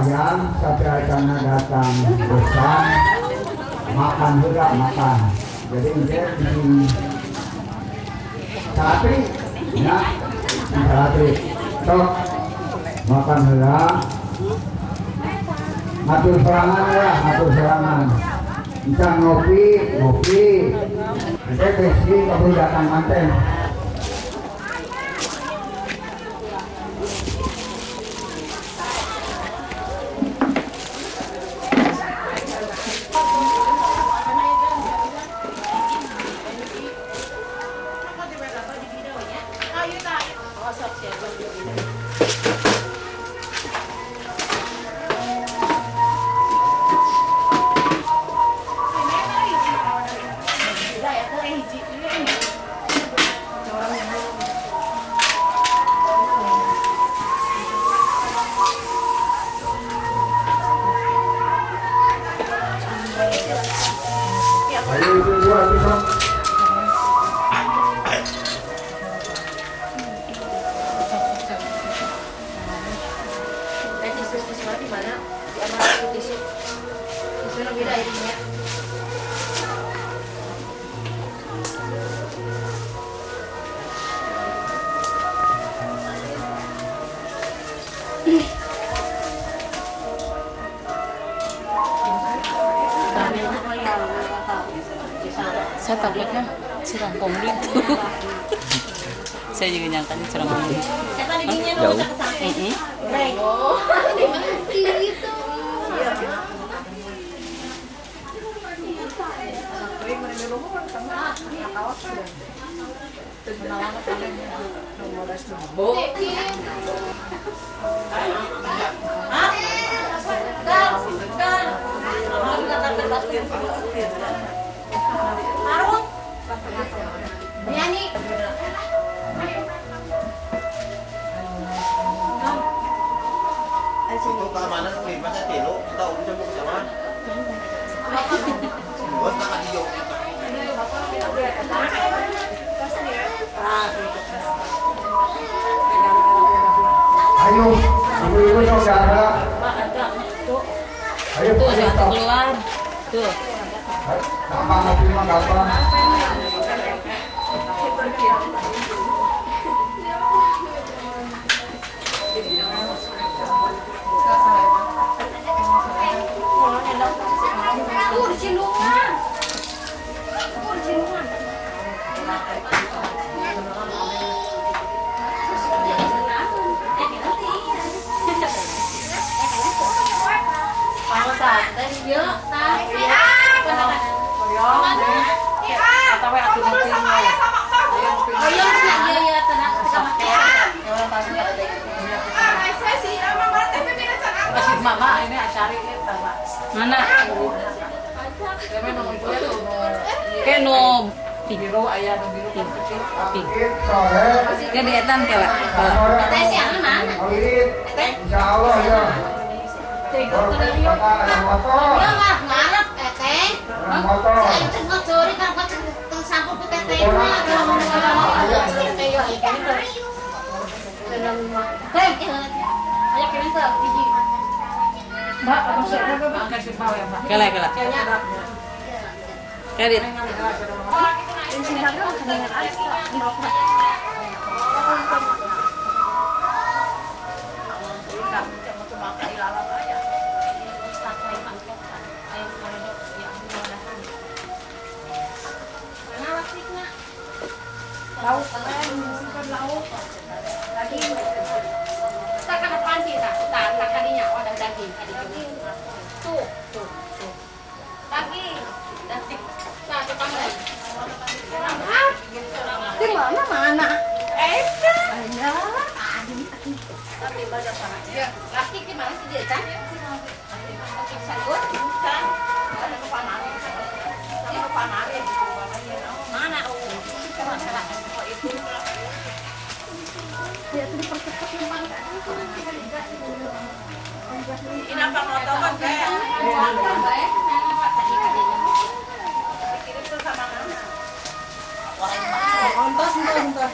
Sembahyang sateuacana datang bosan makan heula makan. Jadi engke di salatri ya, salatri. Sok makan heula. Ngatur sorangan lah, ngatur sorangan. Bisa ngopi, ngopi. Engke besi kabur datang manten. Saya takutnya curang kongli itu. Saya juga nyangkanya curang kongli. Jauh. Itu keamanan kelima tilu, kita urusan buku sama. Buat tak ada. Ayo, ibu-ibu saudara. Ayo tuh, satu keluar. Tuh. Gampang ngopi mah gampang. Mana? Kayak no biru ayah no biru pink. Kayak di etan kayak lah. Insyaallah ya. Ngarep teh. Kela kela. Kela. Lauk, lauk. Lagi. Tak kena panci tak, tak kadinya, oh ada daging, daging. Tuh, tuh, tuh. Daging, daging. Nah, tukang lagi. Di mana mana? Ya, laki gimana sih dia, Chan? Mana? Ya, itu dipercepat memang. Ini apa motor kan? Ontos, ontos, ontos.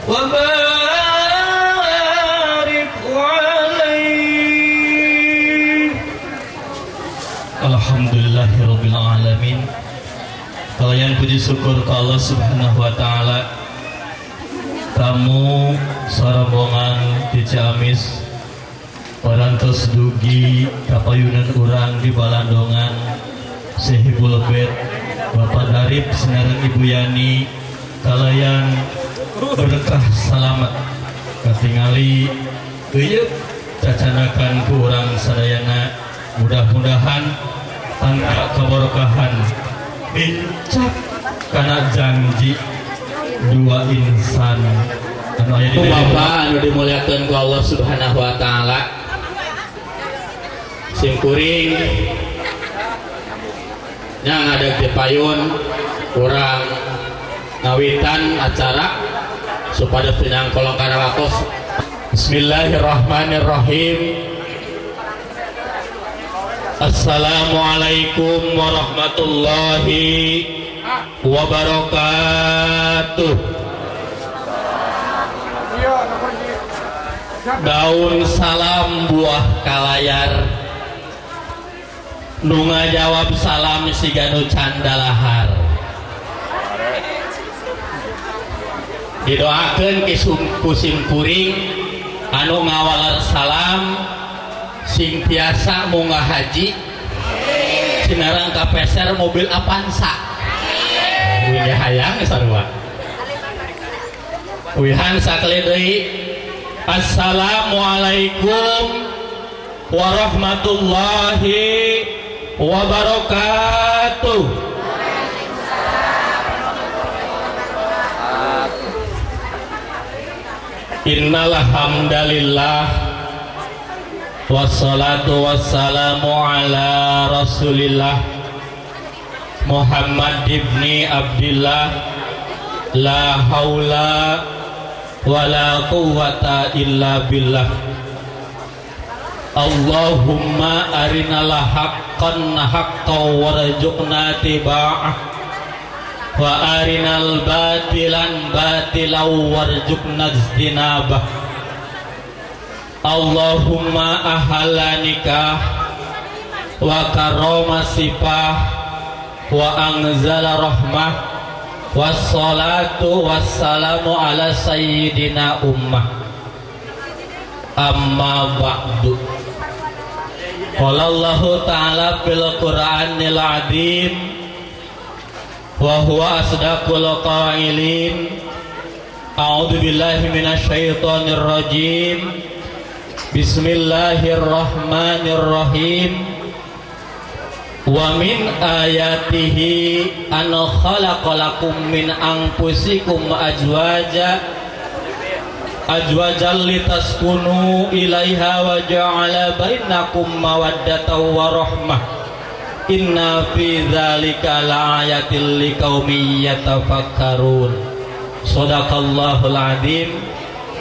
وبارك عليه. Alhamdulillahirabbil alamin. Kalian puji syukur ke Allah Subhanahu wa taala. Tamu sarombongan di Ciamis parantos dugi kapayunan urang di Balandongan Sehibul Bed Bapak Darip sinareng Ibu Yani kalayan berkah salamet katingali geuyeut cacanakan ku urang sadayana, mudah-mudahan tangga keberkahan nincak kana janji dua insan anu aya di Bapak anu dimuliakeun ku Allah Subhanahu wa taala. Simkuring nya ngadeg di payun urang ngawitan acara supados teu nyangkolong kana waktos. Bismillahirrahmanirrahim. Assalamualaikum warahmatullahi wabarakatuh. Daun salam buah kalayar, nu ngajawab salam siga nu candalahar. Didoakeun ku simkuring anu ngawaler salam sing tiasa munggah haji sinareng kapeser mobil Avanza. Wih hayang sarua. Wihan sakali deui. Assalamualaikum warahmatullahi wabarakatuh. Innal hamdalillah wassalatu wassalamu ala rasulillah Muhammad ibni Abdillah. La haula wala quwwata illa billah. Allahumma arinal haqqan haqqan warzuqna tiba'ah wa arinal batilan batilan warzuqna ijtinabah. Allahumma ahalla nikah wa karoma sifah wa anzala rahmah wassalatu wassalamu ala sayyidina ummah. Amma ba'du. Qala Allahu ta'ala fil Qur'anil azim wa huwa asdaqul qailin. A'udzu billahi minasyaitonir rajim. Bismillahirrahmanirrahim. Wa min ayatihi an khalaqalakum min anfusikum azwaja azwajan litaskunu ilaiha wa ja'ala bainakum mawaddatan wa rahmah. Inna fi dzalika laayatil liqaumin yatafakkarun. Shadaqallahul azim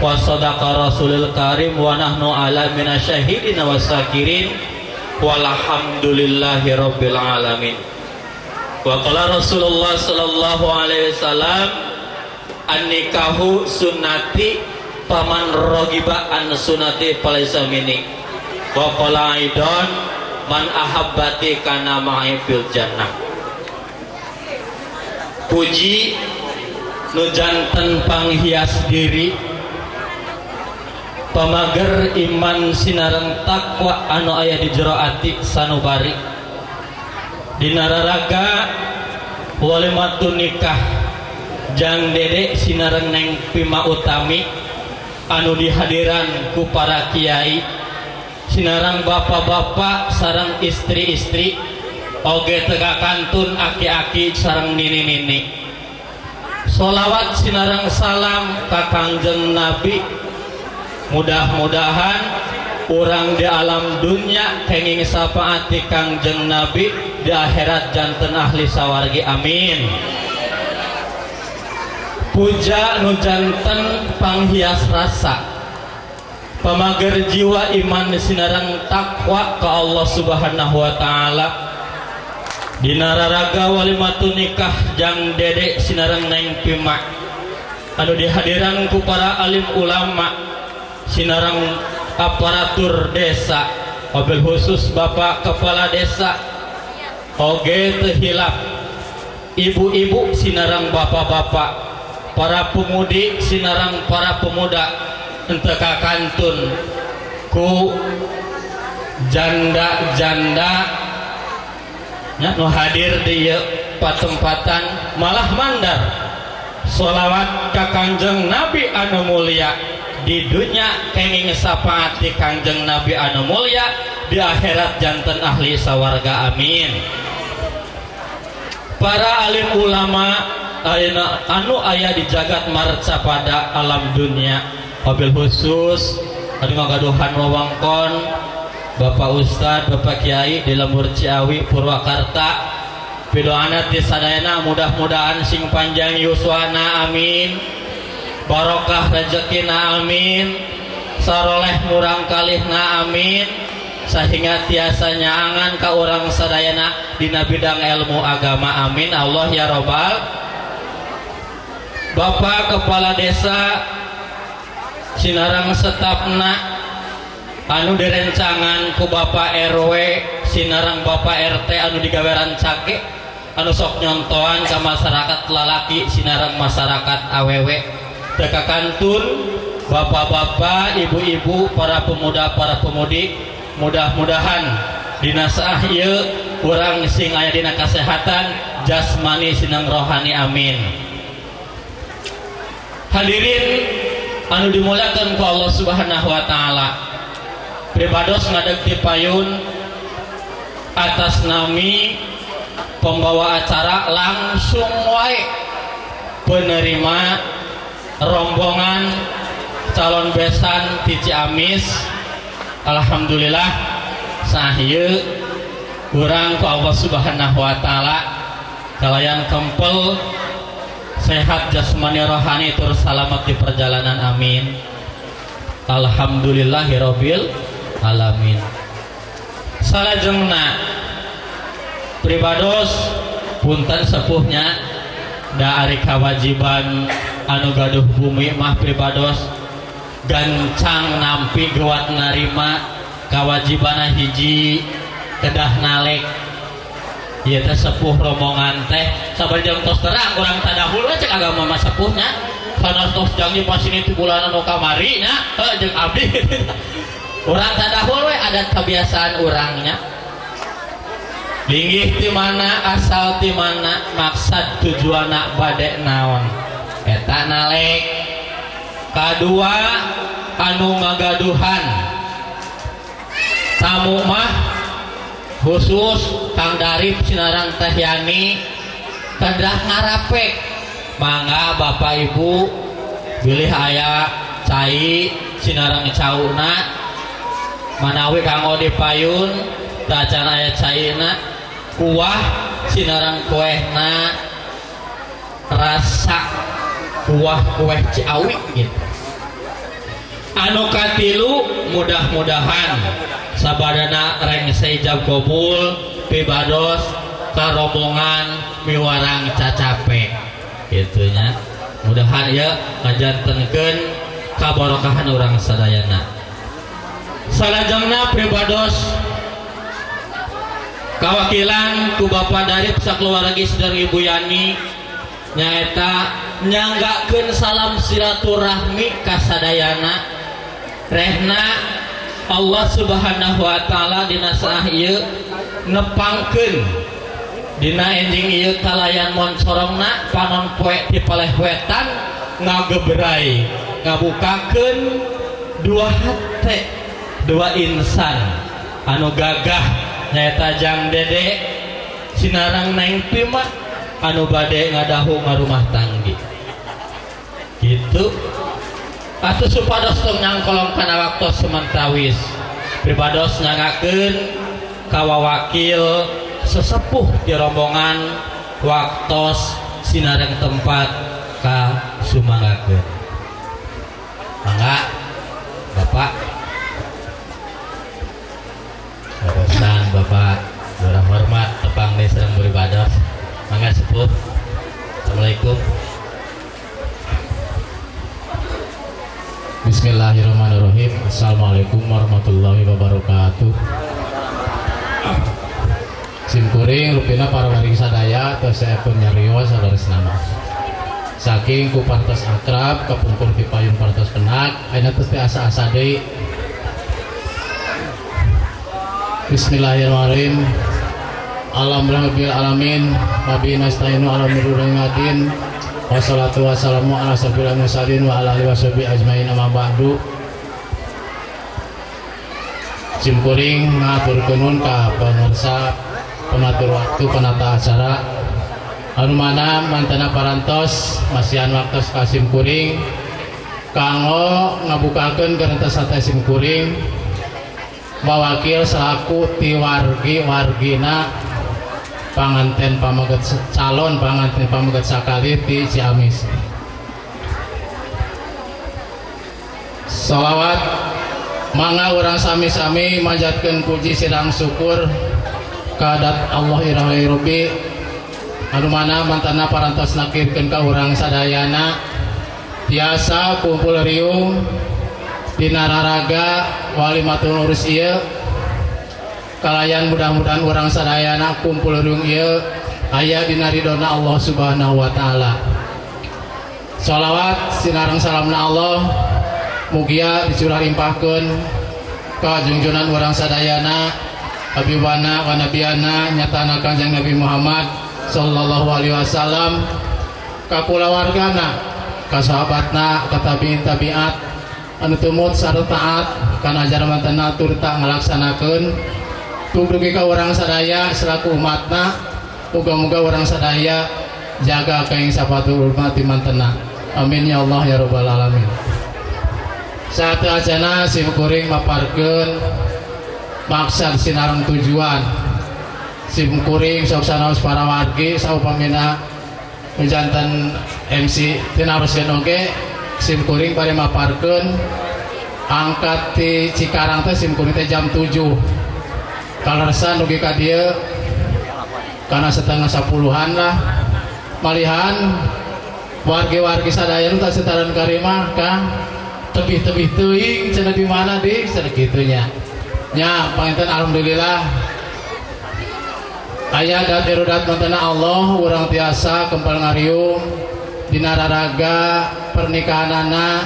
wa sadaqa rasulul karim wa nahnu ala minasyahidin wasakirin. Walhamdulillahi rabbil alamin. Wa qala Rasulullah sallallahu alaihi wasallam, an-nikahu sunnati faman ragiba an sunnati falaysa minni. Wa qala aidan man ahabbati kana ma'i fil jannah. Puji nu janten panghias diri, pamager iman sinareng takwa anu aya di jero ati sanubari. Dina raraga walimatun nikah jang dedek sinareng neng Pima Utami anu dihadiran ku para kiai sinareng bapak-bapak sareng istri-istri oge tega kantun aki-aki sareng nini-nini. Sholawat sinareng salam ka Kangjeng Nabi. Mudah-mudahan orang di alam dunia kenging syafaati Kangjeng Nabi, di akhirat janten ahli sawargi, amin. Puja nu janten panghias rasa, pamager jiwa iman sinareng takwa ka Allah Subhanahu wa taala. Dina raraga walimatun nikah jang dedek sinareng neng Pima. anu dihadiran ku para alim ulama sinarang aparatur desa wabil khusus Bapak Kepala Desa oge teu hilap ibu-ibu sinarang bapak-bapak para pemudi sinarang para pemuda henteu kakantun ku janda-janda nya nu hadir di ieu patempatan malah mandar sholawat ka Kangjeng Nabi anu mulia di dunya kenging syafaat di Kangjeng Nabi anu mulia di akhirat janten ahli sawarga amin. Para alim ulama anu aya di jagat marca pada alam dunia wabil khusus anu ngagaduhan wewengkon Bapak Ustad, Bapak Kiai di Lembur Ciawi Purwakarta pidoana ti sadayana mudah-mudahan sing panjang yuswana amin, barokah rezekina amin, saroleh murang kalihna amin, sehingga tiasa nyaangan ka urang sadayana dina bidang ilmu agama amin Allah ya robbal. Bapak Kepala Desa sinarang setapna anu direncangan ku Bapak RW sinarang Bapak RT anu digawe rancake anu sok nyontoan ka masyarakat lalaki sinarang masyarakat awewe teu kakantun bapak-bapak ibu-ibu para pemuda para pemudi mudah-mudahan dina saah ieu urang sing aya dina kasehatan jasmani sinang rohani amin. Hadirin anu dimuliakan ku Allah Subhanahu wa taala, pribados ngadeg di payun atas nami pembawa acara langsung wae penerima rombongan calon besan di Ciamis. Alhamdulillah sahieu urang ku Allah Subhanahu wa taala kalayan kempel sehat jasmani rohani tur selamat di perjalanan amin. Alhamdulillahirabbil alamin. Salajengna pribados punten sepuhnya da ari kawajiban anu gaduh bumi mah pribados gancang nampi gewat narima kawajibana hiji kedah nalek ieu teh sepuh rombongan teh sabar jam tos terang urang tadahul we cek agama mah sepuhnya sanes tos janji pasini ti bulan anu kamari nya heuh jeung abdi urang tadahul we adat kebiasaan urangnya linggih ti mana asal ti mana maksad tujuanna bade naon eta nalek. Kadua anu ngagaduhan tamu mah khusus Kang Darip sinarang Teh Yani kedah ngarapek mangga Bapak Ibu bilih aya cai sinarang cauna manawi kanggo dipayun tacan aya caina kuah sinarang kuehna rasa kuah kueh Ciawi gitu. Anu katilu mudah-mudahan sabadana rengse ijab kabul pibados karombongan miwarang cacape gitunya mudahan ya ngajantenkeun kabarokahan urang sadayana. Salajengna pribados kawakilan ku Bapak Darip sakeluarga sareng Ibu Yani nyaeta nyanggakeun salam silaturahmi ka sadayana rehna Allah Subhanahu wa taala dina saah ieu nepangkeun dina enjing ieu kalayan moncorongna panon poe ti paleh wetan ngagebrai ngabukakeun dua hate dua insan anu gagah nyaeta Jang Dede sinarang Neng Pima anu bade ngadahu ngarumah tanggi gitu. Atuh supados tong nyangkolong kana waktos sementawis pribados nyangakeun ka wawakil sesepuh di rombongan waktos sinareng tempat ka sumanggakeun. Mangga Bapak urusan Bapak Lurah hormat tepang di sareng pribados. Mangga sepuh. Assalamualaikum. Bismillahirrahmanirrahim. Assalamualaikum warahmatullahi wabarakatuh. Simkuring rupina para wargi sadaya tos saepun nyarios saleresna. Saking ku partos akrab kapungkur ti payun partos penak ayeuna tos teu asa-asa deui. Bismillahirrahmanirrahim. Alhamdulillahirabbil alamin wa bihi nasta'inu ala umuri dunya. Wassalatu wassalamu ala asyrofil mursalin wa ala alihi washabihi ajmain amma ba'du. Simkuring ngaturkeun nuhun ka pemirsa pengatur waktu penata acara anu mana mantena parantos masihan waktos ka simkuring kanggo ngabukakeun gerentes sate simkuring mawakil selaku ti wargi-wargina panganten pameget calon panganten pameget sakali di Ciamis. Salawat mangga urang sami-sami manjatkeun puji sidang syukur kahadat Allah irahi Rabbi anu mana mantana parantos nakirkeun ka urang sadayana tiasa kumpul riung dina raraga walimatul urus ieu. Kalayan mudah-mudahan urang sadayana kumpul riung ieu aya dina ridona Allah Subhanahu wa taala. Shalawat sinareng salamna Allah mugia dicurah limpahkeun ka junjunan urang sadayana habibana wa nabiyana nyatana Kanjeng Nabi Muhammad sallallahu alaihi wasallam ka kulawargana ka sahabatna ka tabi'in tabiat anu tumut sarta taat kana ajaran mantena turta ngalaksanakeun dugi ka urang sadaya selaku umatna. Muga-muga urang sadaya jaga kaing sapatul umat di mantena. Amin ya Allah ya rabbal alamin. Saat acana sim kuring maparkeun maksad sinareng tujuan sim kuring sok sanaos para wargi saupamina janten MC tinaroskeun oge sim kuring bade maparkeun angkat ti Cikarang teh sim kuring teh jam 7. Kalersan dugi ka dieu kana 9:30-an lah malihan wargi-wargi sadaya nu tasetaran karimah Kang tebih-tebih teuing cenah di mana di cenah kitu nya. Nya panginten alhamdulillah aya dat irodat mantena Allah urang tiasa kempal ngariung dina raraga pernikahanana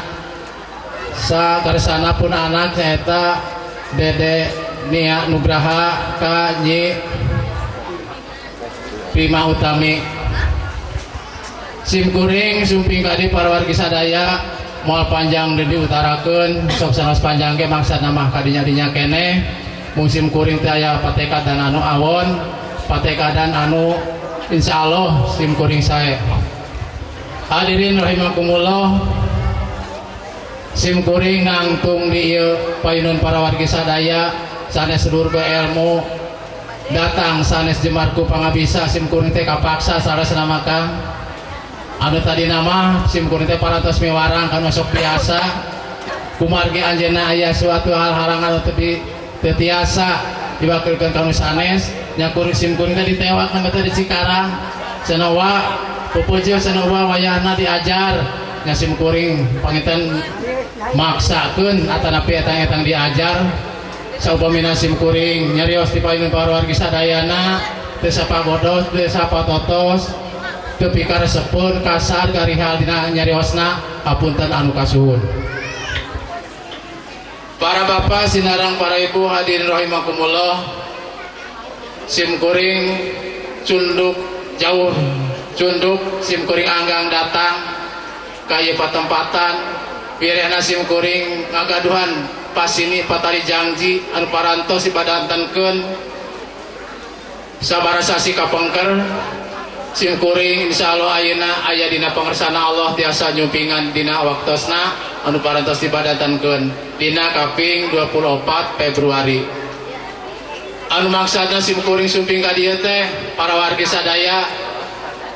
sakarsana pun anak nyaeta Dede Nia Nugraha ka Nyi Prima Utami. Simkuring sumping kadi para wargi sadaya moal panjang di diutarakeun sok sanes panjang ge maksadna mah kadinya dinya keneh mung simkuring teh aya patekad dan anu awon patekad dan anu insyaallah simkuring sae. Hadirin rahimakumullah, simkuring nangtung di ieu payunun para wargi sadaya sanes sedulur ilmu datang sanes jemarku pangabisa simkuring teh kapaksa saresna maka anu tadi nama simkuring teh parantos miwarang kan masuk biasa kumargi anjeunna aya suatu hal halangan anu teu tiasa diwakilkeun ka nu sanes nya kuring simkuring teh ditewak kan teh di Cikarang cenah wa pupujeun cenah wa wayahna diajar nya simkuring panginten maksakeun atanapi etang-etang diajar saupamina simkuring nyarios di payun para wargi sadayana teu sapa bodos teu sapa totos teu pikaresepun kasar garihal dina nyariosna hapunten anu kasuhun. Para bapak sinarang para ibu hadirin rahimakumullah, simkuring cunduk jauh cunduk simkuring anggang datang ka ieu patempatan wirehna simkuring ngagaduhan pasini patali jangji anu parantos dipadantenkeun sabaraha sasi kapengker simkuring insyaallah ayeuna aya dina pangersana Allah tiasa nyumpingan dina waktosna anu parantos dipadantenkeun dina kaping 24 Februari. Anu maksudna simkuring sumping ka dieu teh para wargi sadaya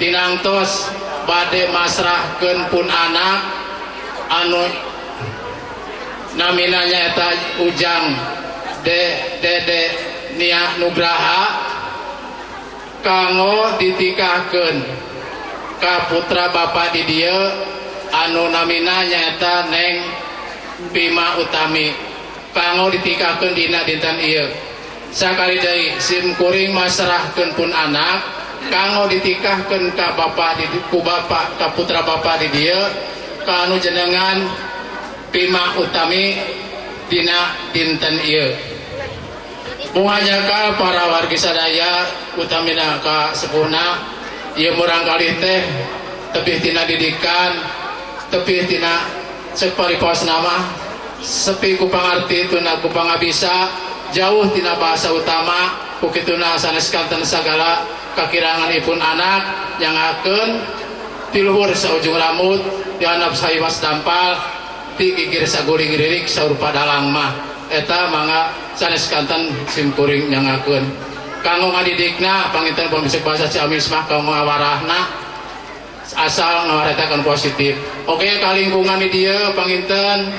tinangtos bade masrahkeun pun anak anu namina nyaeta Ujang Dede Nia Nugraha kanggo ditikahkeun ka putra bapak di dieu anu namina nyaeta Neng Bima Utami kanggo ditikahkeun dina dinten ieu. Sakali deui sim kuring masrahkeun pun anak kanggo ditikahkeun ka bapa di ku bapa ka putra bapa di dieu ka anu jenengan Bima Utami dina dinten ieu. Muhajaka para wargi sadaya utamina ka sepuhna ieu murangkalih teh tebih tina didikan tebih tina cek paripos nama sepi ku pangarti tuna ku pangabisa jauh tina bahasa utama kukituna sanes kanten sagala kakiranganipun anak nyangakeun ti luhur saujung rambut di handap saiwas dampal ti gigir saguling ririk sarupa dalang mah eta mangga sanes kanten simkuring nyangakeun kanggo ngadidikna panginten pamisek bahasa Ciamis mah kanggo ngawarahna asal ngawaretakeun positif. Oke ka lingkungan di dieu panginten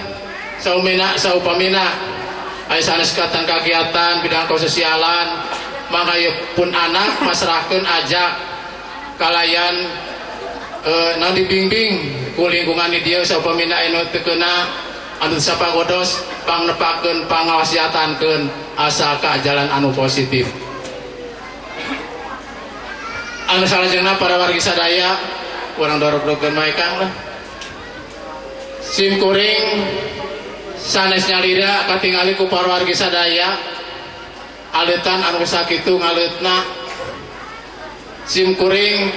saumina saupamina aya sanes kanten kagiatan bidang kesosialan mangga ieu pun anak masrahkeun ajak kalayan naon dibimbing ku lingkungan di dieu saupamina anu teu keuna anu sapagodos pangnepakeun pangawasiatankeun asal ka jalan anu positif. Anu salajengna para wargi sadaya urang dorok-dorokkeun wae Kang lah. Sim kuring sanes nyalira katingali ku para wargi sadaya aleutan anu sakitu ngaleutna sim kuring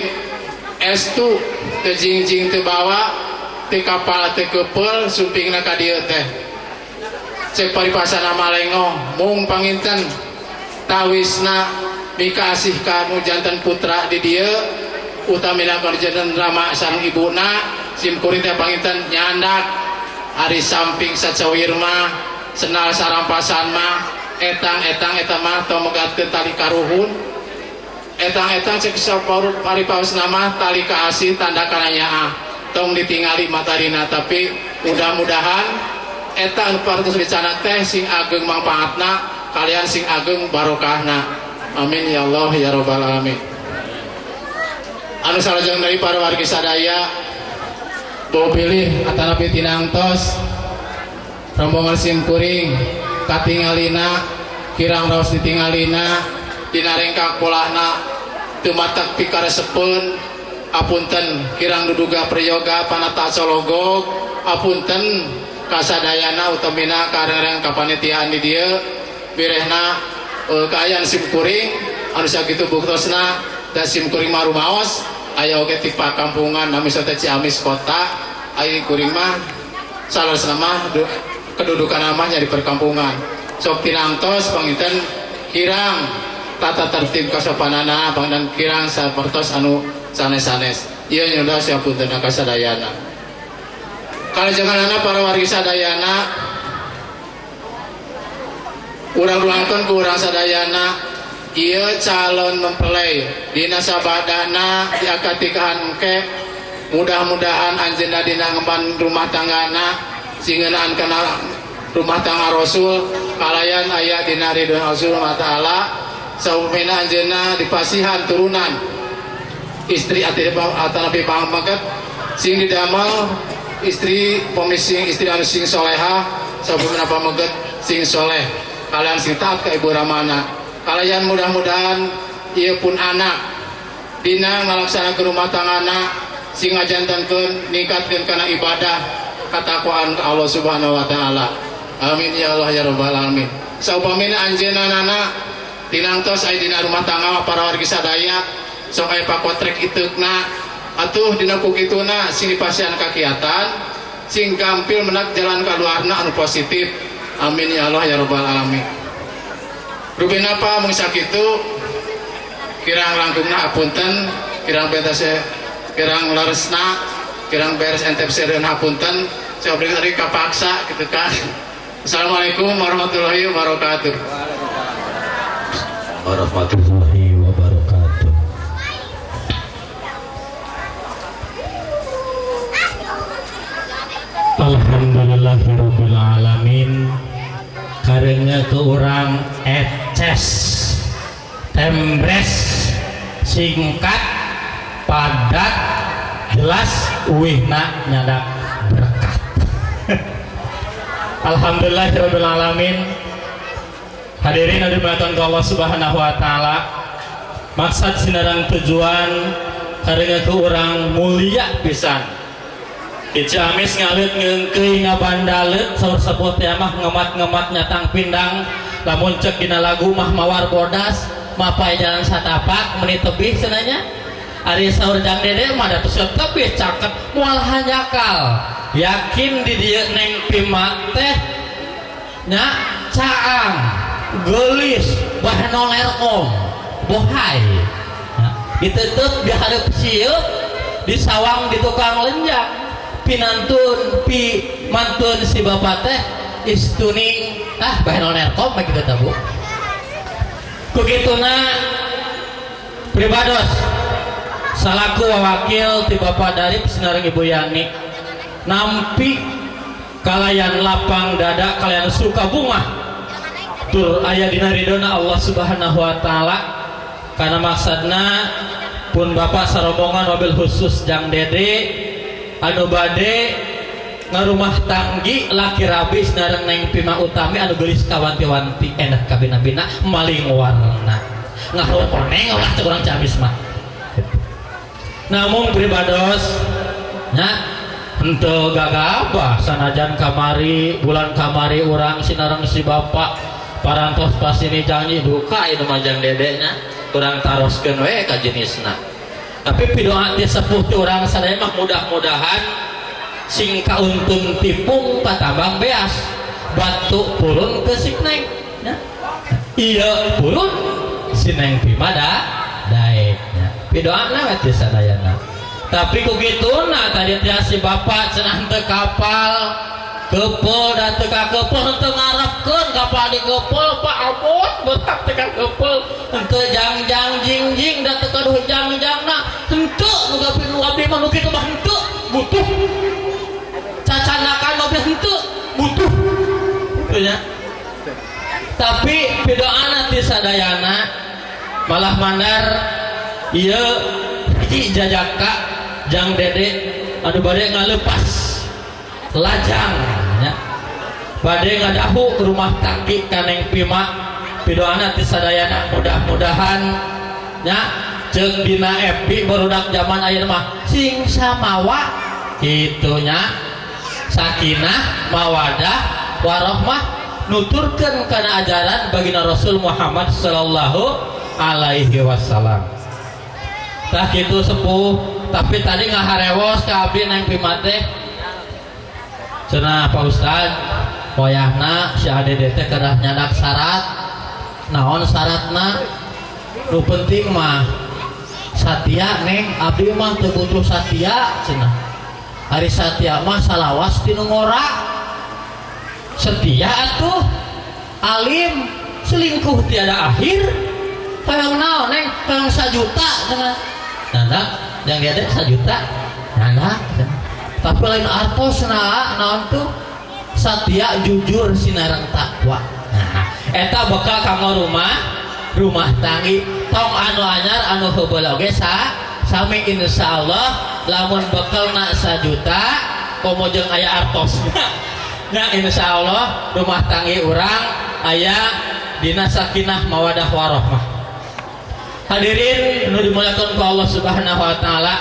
estu teu jingjing teu bawa teu kapal teu kepeul sumpingna ka dieu teh cek paribasana malengoh mung panginten tawisna mikasih ka nu janten putra di dieu utamina ka janten rama sareng ibuna sim kuring teh panginten nyandak ari samping sacawir mah senal sarampasan mah etang-etang eta mah tong megatkeun tali karuhun etang-etang cek paripaosna mah tali kaasih tanda kana nyaah tong ditingali matarina tapi mudah-mudahan eta anu parantos wicana teh sing ageng mangpaatna kalian sing ageng barokahna. Amin ya Allah ya rabbal alamin. Anu salajeng deui para wargi sadaya bau pilih atanapi tinangtos rombongan sim kuring katingalina kirang raos ditingalina dina rengkak polahna teu matak pikaresepeun apunten kirang duduga prayoga panata cologog apunten kasadayana utamina karereng kapanitiaan di dieu birehna kaayaan sim kuring anu sakitu buktosna da sim kuring mah rumaos aya oge ti pakampungan nami teh Ciamis kota aya kuring mah saleresna mah kedudukan namanya di perkampungan sok tinangtos panginten kirang tata tertib kasopanana panginten kirang sapertos anu sanes-sanes ieu nyunda siapunten kasadayana. Kalajenganana para wargi sadayana urang ruangkeun ku urang sadayana ieu calon mempelai dina sabadana diakad tikahan engke mudah-mudahan anjeunna dina ngemban rumah tanggana singeunaan kana rumah tangga Rasul kalayan aya dina ridho Rasul taala saupamina anjeunna dipasihan turunan istri atanapi pangmeket sing didamel istri pemising istri anu sing solehah saupamina pameget sing soleh kalian sing taat ka ibu ramana kalian mudah-mudahan ieu pun anak dina ngalaksanakeun rumah tanggana sing ngajantenkeun ningkatkeun kana ibadah katakwaan ka Allah Subhanahu wa taala. Amin ya Allah ya rabbal alamin. Saupamina anjeunna tinangtos aya dina rumah tangga para wargi sadaya sok aya pakotrek iteukna atuh dina kukituna sing dipasihan kakiatan sing gampil menak jalan kaluarna anu positif. Amin ya Allah ya rabbal alamin. Rupina apa mung sakitu kirang langkungna apunten kirang betase kirang leresna kirang beres entep sereun apunten saya beri tadi kapaksa gitu kan. Assalamualaikum warahmatullahi wabarakatuh. Warahmatullahi wabarakatuh. Alhamdulillahirabbil alamin. Karena ke orang eces tembres singkat padat jelas uwihna nyadak berkat. Alhamdulillahirabbil alamin. Hadirin anu dimuliakan ku Allah Subhanahu wa taala. Maksud sinareng tujuan karenga ku urang mulia pisan. Di Ciamis ngalit ngeungkeuy ngabandaleut saur sepuh teh mah ngemat-ngemat nyatang pindang lamun cek dina lagu mah mawar bodas mapai jalan satapak menit tebih cenanya. Ari saur Jang Dede mah da tos tebih caket moal hanjakal. Yakin di dieu Neng Pima teh nya caang geulis bahno lerkom bohai ditutup di hareup sieup di sawang di tukang lenjak pinantun pi mantun si bapak teh istuning ah bahno lerkom mah kitu teh Bu. Ku kituna pribados salaku wakil ti Bapak Darip sinareng Ibu Yani nampi kalayan lapang dada kalian suka bunga tur aya dina ridona Allah Subhanahu wa taala karena maksudna pun bapak sarombongan mobil khusus Jang Dede anu bade ngarumah tanggi laki rabi sinareng Neng Pima Utami anu geulis kawanti-wanti enak kabina-bina maling warna ngahawa koneng ulah cek urang Ciamis mah. Namun pribados nya henteu gagabah sanajan kamari bulan kamari urang sinareng si bapak parantos pasini janji duka ieu mah Jang Dede nya urang taroskeun we ka jenisna. Tapi pidoa ti sepuh ti urang sadaya mah mudah-mudahan sing kauntun tipung patambang beas batu purun ke si Neng nya. Ieu purun si Neng Pima da daek nya. Pidoana we ti sadayana. Tapi ku kituna tadi teh si bapak cenah teu kapal kepel da teu kakepel henteu ngarepkeun kapal dikepel Pak ampun betak teu kakepel henteu jang-jang jing-jing da teu kaduh jang-jangna henteu nu gapi nu abdi mah nu kitu mah henteu butuh cacanakan mobil henteu butuh kitu nya. Tapi pidoana ti sadayana malah mandar ieu hiji jajaka Jang Dede anu bade ngalepas lajang nya bade ngadahu rumah tangki ka Neng Pima pidoana ti sadayana mudah-mudahan nya ceuk dina epi barudak zaman ayeuna mah sing samawa kitu nya sakinah mawadah warohmah nuturkeun kana ajaran baginda Rasul Muhammad sallallahu alaihi wasallam. Tah kitu sepuh, tapi tadi ngaharewos ka abdi Neng Pima teh. Cenah Pak Ustad, wayahna si ADD teh kedah nyandak syarat. Naon syaratna? Nu penting mah satia Neng, abdi mah teu butuh satia cenah. Ari satia mah salawas ti nu ngora. Setia atuh, alim, selingkuh tiada akhir. Hayang naon Neng? Hayang 1 juta cenah. Nanda, yang dia teh 1 juta. Nanda, tapi lain artos nah, naon tuh satya jujur sinareng takwa. Nah, eta bekal kanggo rumah tanggi tong anu anyar anu heubeul oge sa sami insyaallah lamun bekalna 1 juta komo jeung aya artosna. Nah, insyaallah rumah tanggi urang aya dina sakinah mawadah warohmah. Hadirin nu dimuliakan ku Allah Subhanahu wa taala,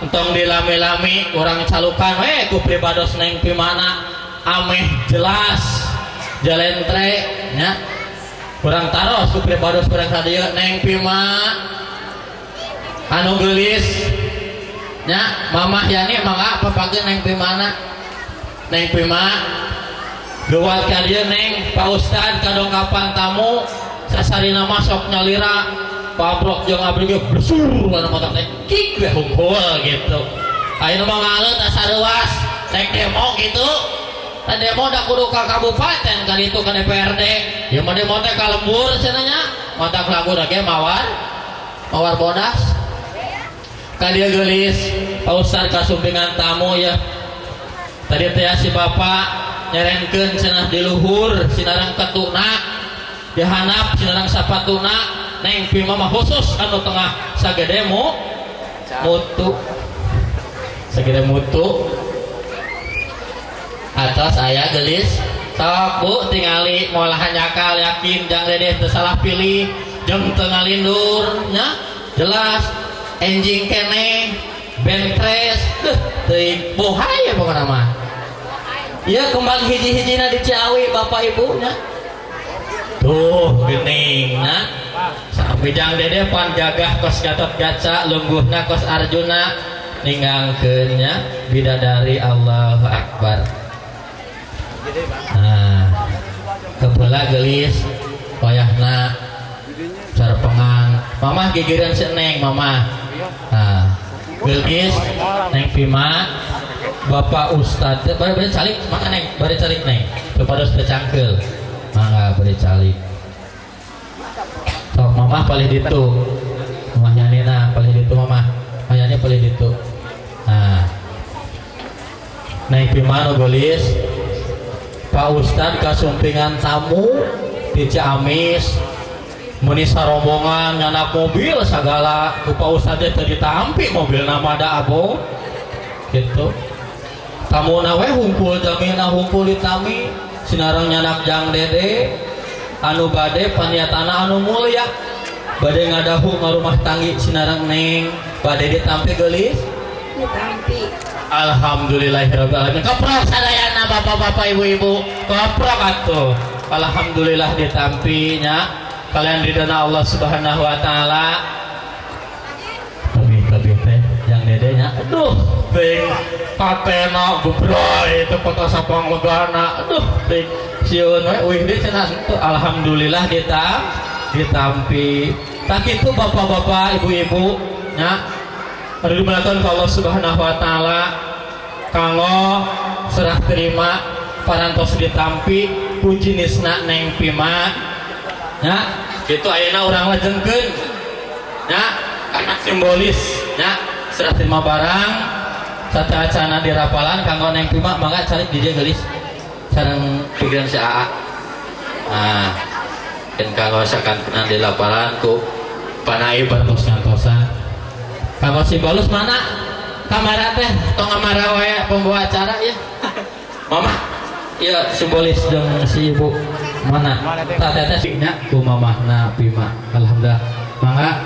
entong dilami-lami urang calukan we ku pribados Neng Pimana ameh jelas jalentre nya. Urang taros ku pribados urang ka dieu Neng Pima anu geulis nya, Mamah Yani mangga papageun Neng Pimana. Neng Pima geuwat ka dieu Neng, Pak Ustad kadongkapan tamu sasarina masok nyalira pabrok jeung abdi ge blesur kana mata teh kik we hungkul gitu. Ayeuna mah ngaleut asa reuas rek demo gitu. Tah demo da kudu ka kabupaten ka ditu ka DPRD. Ieu mah demo teh ka lembur cenah nya. Matak lagu ge mawar mawar bodas. Ka dieu geulis Pak Ustad kasumpingan tamu ya. Tadi teh si bapak nyerenkeun cenah di luhur sinareng ketuna di handap sinareng sapatuna. Neng Pima mah khusus anu tengah sagede mutu sagede mutu atas aya gelis Sok bu tingali moal hanjakal yakin jang dedeh teu salah pilih jeung teu ngalindur nya jelas enjing keneh bentres deuh teuing bohai pokona mah. Ieu kembang hiji-hijina di Ciawi bapak ibu nya. Tuh geuning nya. Sampai jang dedeh pan gagah kos Gatot Kaca lungguhna kos Arjuna ninggangkeun nya bidadari Allahu Akbar. Nah, kebelah gelis wayahna sarpengan mamah gigireun si Neng mamah. Nah, gelis Neng Pima Bapak Ustad bari calik mangga Neng bari calik Neng supados teu cangkeul mangga bari calik. Sok mamah palih ditu. Mamah nyanina palih ditu mamah. Mamah palih ditu. Nah. Neng Pima nu geulis Pak Ustad kasumpingan tamu di Ciamis meni sarombongan nyanak mobil sagala ku Pak Ustad teh teu ditampi mobilna mah da abo gitu. Tamuna we hungkul jamina hungkul ditami sinareng nyanak jang dede anu bade paniatana anu mulia bade ngadahu ngarumah tanggi sinareng neng bade ditampi geulis ditampi. Alhamdulillahirabbil alamin. Keprok sadayana bapak-bapak ibu-ibu keprok atuh. Alhamdulillah ditampi nya kalian ridana Allah Subhanahu wa taala. Lebih-lebih teh jang dede nya aduh teuing patena gebroy teu foto sapang legana aduh teuing sieun we uih deui cenah henteu. Alhamdulillah ditampi. Tah kitu bapak-bapak ibu-ibu nya anu dimuliakeun ku Allah Subhanahu wa taala kanggo serah terima parantos ditampi ku jinisna Neng Pima nya kitu ayeuna urang lajengkeun nya karena simbolis nya serah terima barang sateuacana dirapalan kanggo Neng Pima mangga calik di dieu geulis sareng pikiran si AA. Nah, keun kanggo sakantenan dilapalan ku panai parantos ngantosan. Kanggo simbolus mana kamera teh tong ngamara wae pembawa acara ya. Mama iya simbolis jeung si ibu mana tah teteh nya ku mamahna Pima. Alhamdulillah mangga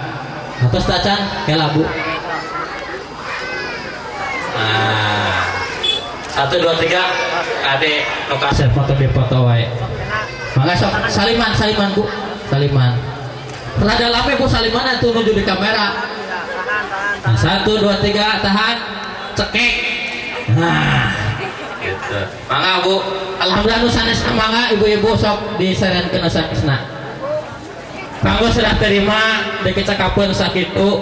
atos tacan heula Bu. Nah, 1 2 3 ade nu kasep foto di foto wae. Mangga sok saliman saliman Bu saliman. Rada lame Bu saliman atuh nuju di kamera. Nah, 1 2 3 tahan cekek. Nah, gitu. Mangga Bu. Alhamdulillah nu sanesna mangga ibu-ibu sok disarankeun sanesna. Kanggo serah terima dikecakapeun sakitu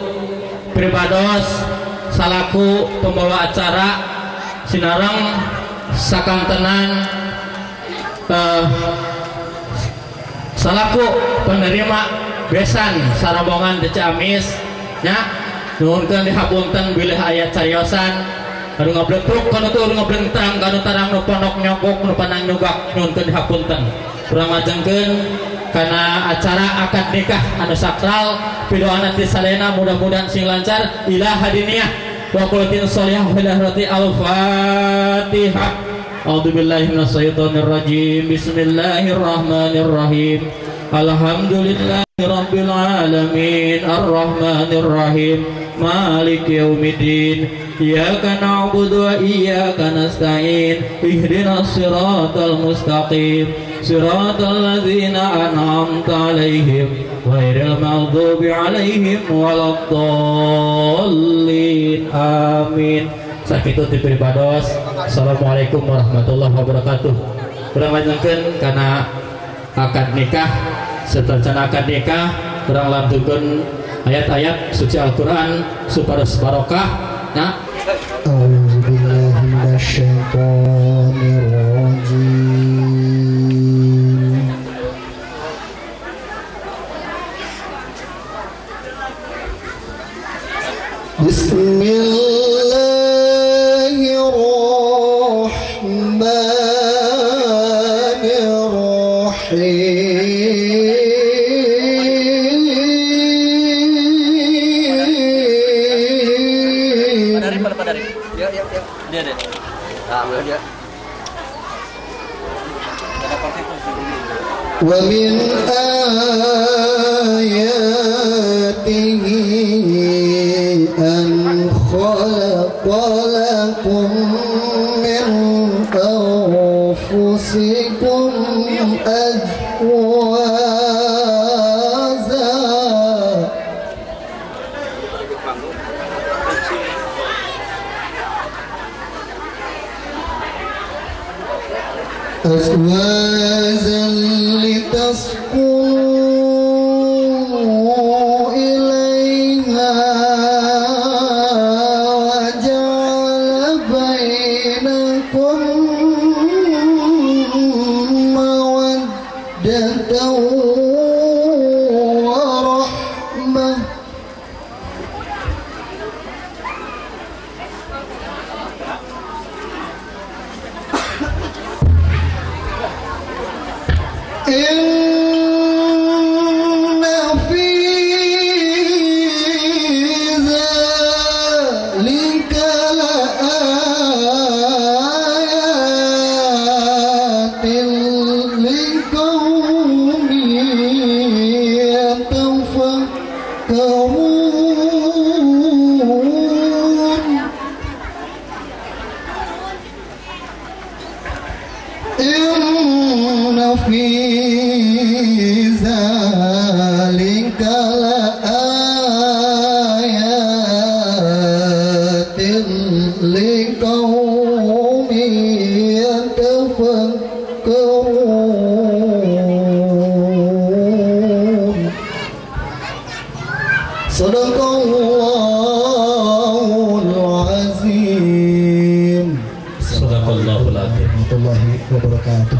pribados salaku pembawa acara sinareng sakantenan salaku penerima besan sarombongan di Ciamis nya. Nuhunkeun dihapunten bilih aya cariosan anu ngabletruk kanu teu ngablentang kanu tarang nu pondok nyogok nu panang nyugak nuhunkeun dihapunten. Urang majengkeun kana acara akad nikah anu sakral pidoana ti sadayana mudah-mudahan sing lancar ila hadiniyah wa qulatin sholihah fil akhirati. Al-Fatihah. A'udzubillahi minasyaitonir rajim. Bismillahirrahmanirrahim. Alhamdulillahi rabbil alamin arrahmanir rahim maliki yaumiddin iyyaka na'budu wa iyyaka nasta'in ihdinas siratal mustaqim siratal ladzina an'amta 'alaihim ghairil maghdubi 'alaihim waladdallin. Amin. Sakitu ti pribados. Assalamualaikum warahmatullahi wabarakatuh. Urang lanjutkeun kana akad nikah. Setelah akad nikah urang lanturkeun ayat-ayat suci Al-Qur'an supados barokah. Nah, A'udzubillahi minasyaitonir rajim. Bismillahirrahmanirrahim. Dia deh. Nah, ambil dia. ومن آياته أن خلق لكم من أنفسكم أزواجا لتسكنوا إليها وجعل بينكم مودة ورحمة. إن في ذلك لآيات لقوم يتفكرون. إن في ذلك لآيات لقوم يتفكرون. صدق الله العظيم. صدق الله العظيم. ورحمة الله وبركاته.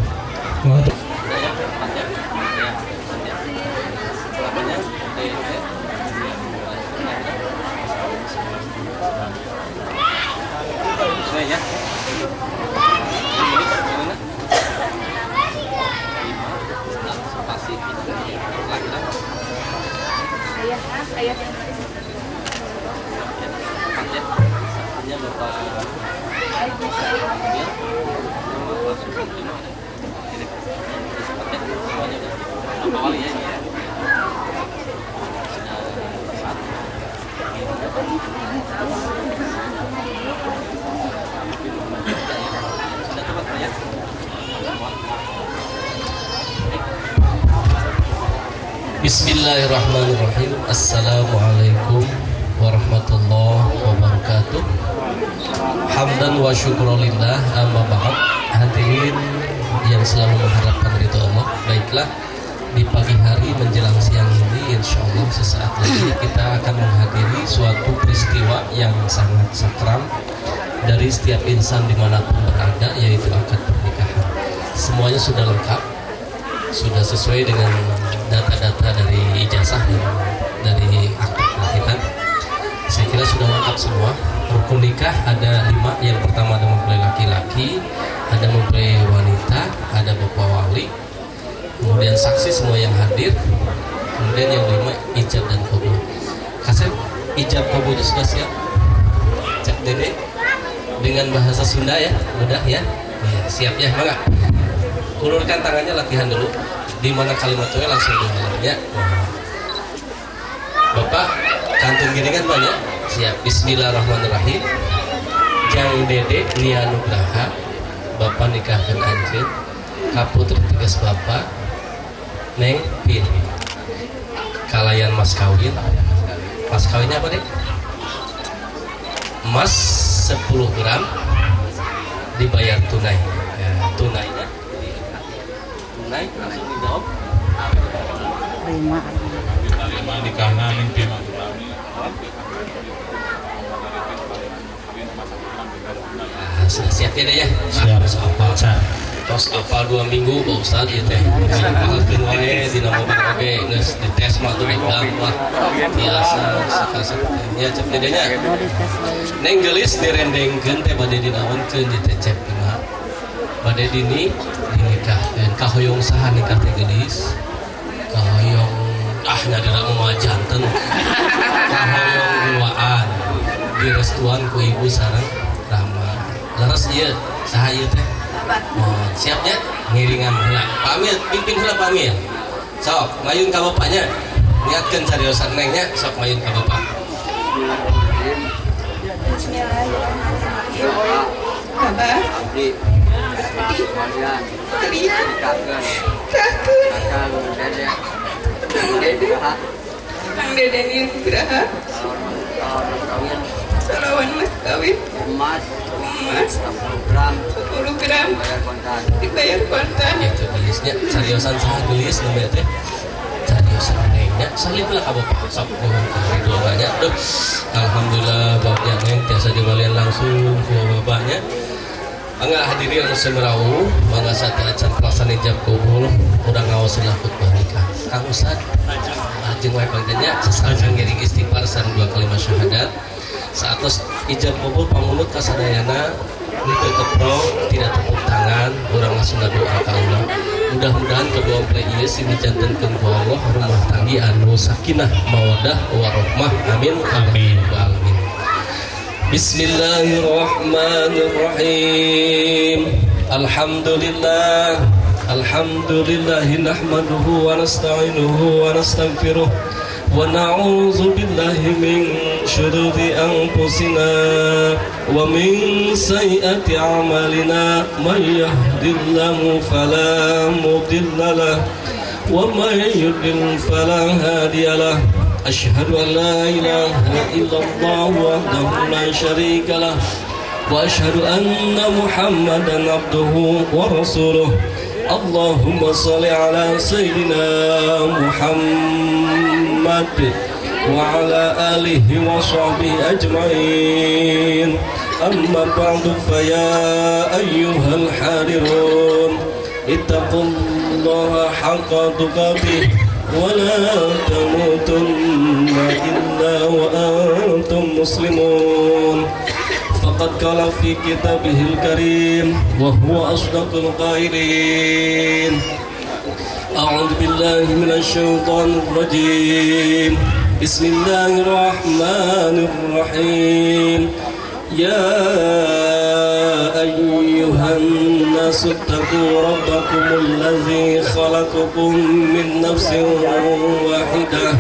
Bismillahirrahmanirrahim. Assalamualaikum warahmatullahi wabarakatuh. Hamdan wa syukrulillah, amma ba'd. Hadirin yang selalu mengharapkan ridho Allah, baiklah, di pagi hari menjelang siang ini insya Allah sesaat lagi kita akan menghadiri suatu peristiwa yang sangat sakral dari setiap insan dimanapun berada, yaitu akad pernikahan. Semuanya sudah lengkap, sudah sesuai dengan data-data dari ijazah dan dari akte kelahiran. Saya kira sudah lengkap semua. Rukun nikah ada 5. Yang pertama ada mempelai laki-laki, ada mempelai wanita, ada bapak wali, kemudian saksi semua yang hadir, kemudian yang 5 ijab dan kabul. Kasep, ijab kabulnya sudah siap? Cek Dede dengan bahasa Sunda ya, mudah ya. Ya, siap ya, mangga. Ulurkan tangannya, latihan dulu. Di mana kalimatnya langsung diulang ya. Bapak kantun gini kan banyak. Siap. Bismillahirrahmanirrahim. Jang Dede Nia Nugraha, bapak nikahkan anjeun ka putri tegas bapak Neng Pin. Kalayan mas kawin. Mas kawinnya apa, Dek? Emas 10 gram dibayar tunai. Ya, tunainya tunai langsung dijawab. Terima. Terima nikahna ning Pin. Sudah siap ya, ya? Siap. Apal. Tos apal 2 minggu Pak Ustad ieu teh. Apalkeun wae dina mobil oge geus dites mah tuh bang lah. Biasa sakasep nya cep dede nya. Neng geulis direndengkeun teh bade dinaonkeun ieu teh cep dina. Bade dini dinikahkeun. Kahoyong saha nikah teh geulis? Kahoyong ah nyadira mah janten. Kahoyong duaan. Direstuan ku ibu sareng Rama. Leres ieu saha ieu teh? Oh, siapnya ngiringan heula. Pak Amil, pimpin heula Pak Amil. Sok, mayun ka bapaknya. Niatkeun cariosan nengnya, sok mayun ka bapak. Bismillahirrahmanirrahim. Abah, abdi, kalian, kakek, Kang Dede Nugraha, salawan mas kawin, emas, 10 gram, dibayar kontan. Itu gelisnya, cariosan saha gelis nembe teh. Cariosan nengnya, salib lah ka bapak. Sok nuhun doanya. Duh, alhamdulillah bapaknya neng tiasa dimalian langsung ku bapaknya. Mangga hadirin anu semerau, mangga sateuacan pelaksana ijab kabul, urang ngaos heula khutbah nikah. Kang Ustad, lajeng wae pangtanya sasareng ngiring istighfar sareng 2 kalimat syahadat. Saatos ijab kabul pamunut kasadayana henteu keprok, tidak tepuk tangan, urang langsung ngadoa ka Allah. Mudah-mudahan kedua mempelai ieu sing dijantenkeun ku Allah rumah tanggi anu sakinah, mawaddah, warahmah. Amin amin alamin. Bismillahirrahmanirrahim. Alhamdulillah, alhamdulillahi nahmaduhu wa nasta'inuhu wa nastaghfiruh wa na'udzu billahi min syururi anfusina wa min sayyiati a'malina. May yahdihillahu fala mudilla lahu wa may yudlil fala hadiyalah. Asyhadu an la ilaha illallah wahdahu la syarika lah wa asyhadu anna Muhammadan abduhu wa rasuluh. Allahumma shalli ala sayyidina Muhammad wa ala alihi wa sahbihi ajma'in. Amma ba'du, fa ya ayyuhal hadirun, ittaqullaha haqqa tuqatih wa la tamutunna illa wa antum muslimun. Faqad qala fi kitabihil karim wa huwa asdaqul qailin. A'udzu billahi minasy syaithanir rajim. Bismillahirrahmanirrahim. Ya ayyuhan nasu ittaqu rabbakumul ladzi khalaqakum min nafsin wahidah